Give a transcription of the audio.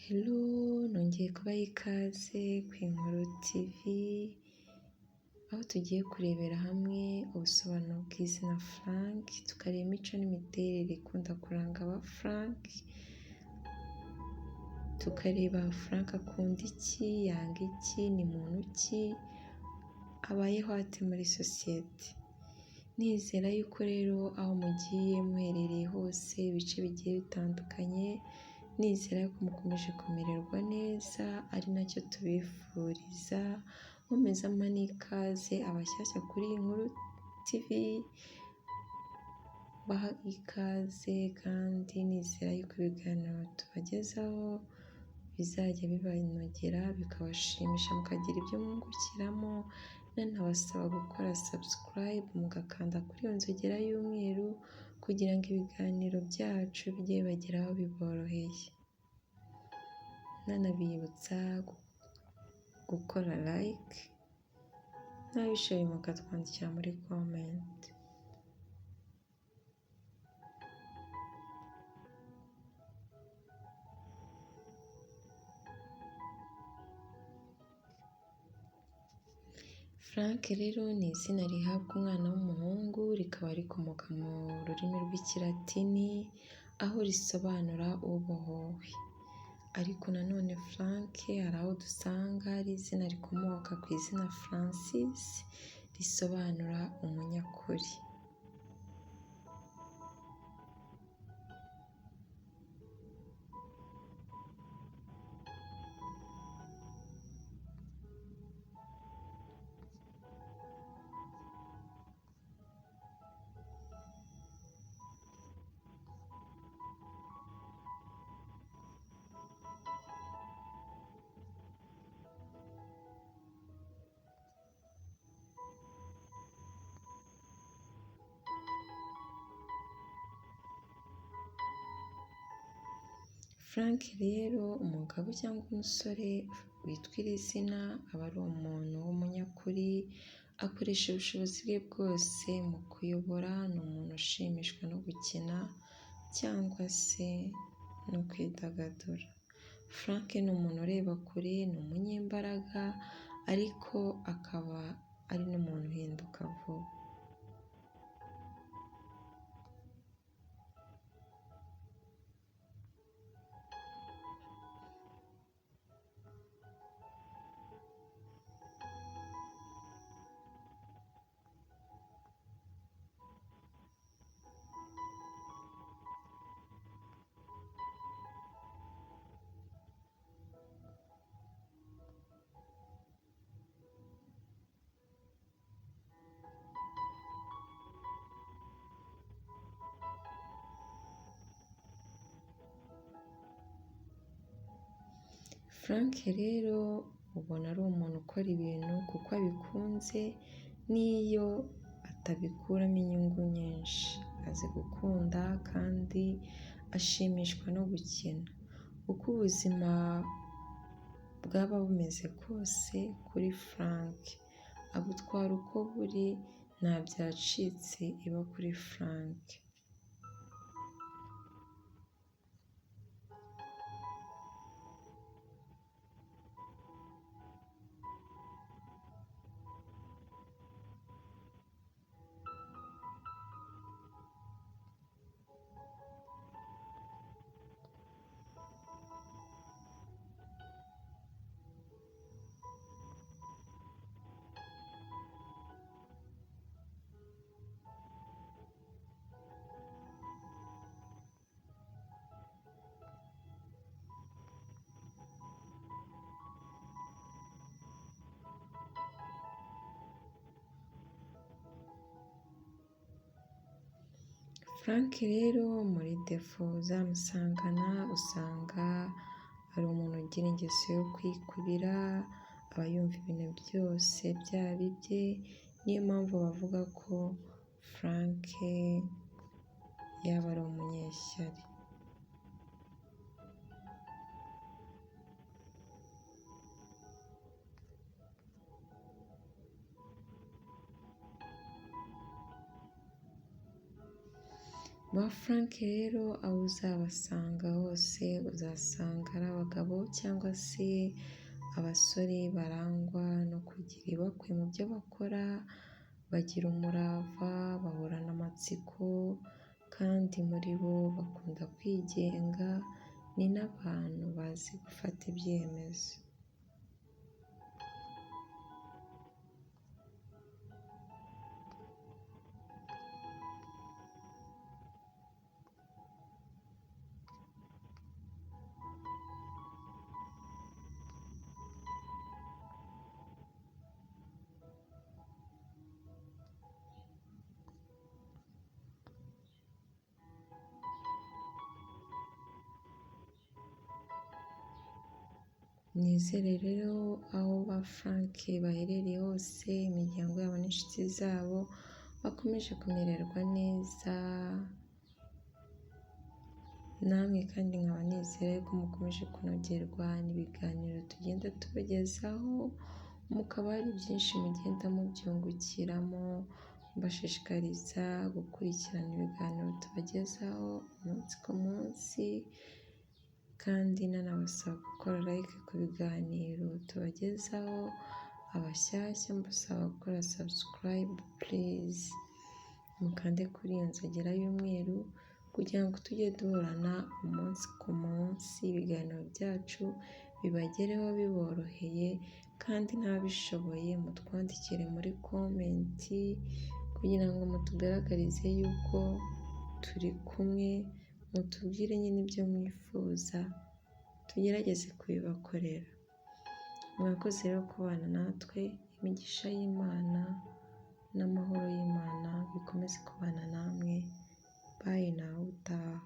Hello, nongeye kubaha ikaze ku Inkuru TV, aho tugiye kurebera hamwe ubusobanuro bw'izina Frank, tukareba imico n'imiterere ikunda kuranga aba Frank, tukareba Frank akunda iki, yanga iki, ni muntu ki, abayeho ate muri sosiyete. Nizera yuko rero aho mugiye muherereye hose, ibice bigiye bitandukanye, nizera yuko mukomeje kumererwa neza, ari nacyo tubifuriza, nkomeza mpa n'ikaze abashyashya kuri iyi Nkuru TV, mbaha ikaze kandi nizera yuko ibiganiro tubagezaho bizajya bibanogera, bikabashimisha mukagira ibyo mwungukiramo, nanabasaba gukora subscribe mugakanda kuri iyo nzogera y'umweru kugira ngo ibiganiro byacu bijye bibageraho biboroheye. Nanabibutsa gukora like, n'ababishoboye mukatwandikira muri comment. Frank rero ni izina rihabwa umwana w'umuhungu, rikaba rikomoka mu rurimi rw'Ikilatini, aho risobanura ubohowe. Ariko nanone Frank hari aho dusanga ari izina rikomoka ku izina Francis, risobanura umunyakuri. Frank rero umugabo cyangwa umusore witwa iri zina aba ari umuntu w'umunyakuri, akoresha ubushobozi bwe bwose mu kuyobora, ni umuntu ushimishwa no gukina cyangwa se no kwidagadura. Frank ni umuntu ureba kure, ni umunyembaraga ariko akaba ari n'umuntu uhinduka vuba. Frank rero ubona ari umuntu ukora ibintu kuko abikunze, n'iyo atabikuramo inyungu nyinshi. Azi gukunda kandi ashimishwa no gukina. Uko ubuzima bwaba bumeze kose kuri Frank, abutwara uko buri, nta byacitse iba kuri Frank. Frank rero muri defo uzamusangana, usanga ari umuntu ugira ingeso yo kwikubira, aba yumva ibintu byose byaba ibye, niyo mpamvu bavuga ko Frank yaba ari umunyeshyari. Ba Frank rero aho uzabasanga hose uzasanga ari abagabo cyangwa se abasore barangwa no kugira ibakwe mu byo bakora, bagira umurava, bahorana amatsiko kandi muri bo bakunda kwigenga, ni n'abantu bazi gufata ibyemezo. Nizere rero aho ba Frank baherereye hose, imiryango yabo n'inshuti zabo bakomeje kumererwa neza, namwe kandi nkaba nizera ko mukomeje kunogerwa n'ibiganiro tugenda tubagezaho, mukaba hari byinshi mugenda mubyungukiramo, mbashishikariza gukurikirana ibiganiro tubagezaho umunsi ku munsi, kandi nanabasaba gukora like ku biganiro tubagezaho, abashyashya mbasaba gukora subscribe please, mukande kuri iyo nzogera y'umweru kugira ngo tujye duhorana umunsi ku munsi, ibiganiro byacu bibagereho biboroheye kandi n'ababishoboye mutwandikire muri comment kugira ngo mutugaragarize yuko turi kumwe, mutubwire nyine ibyo mwifuza tugerageze kubibakorera. Mwakoze rero kubana natwe, imigisha y'Imana n'amahoro y'Imana bikomeze kubana namwe, bye nawe utaha.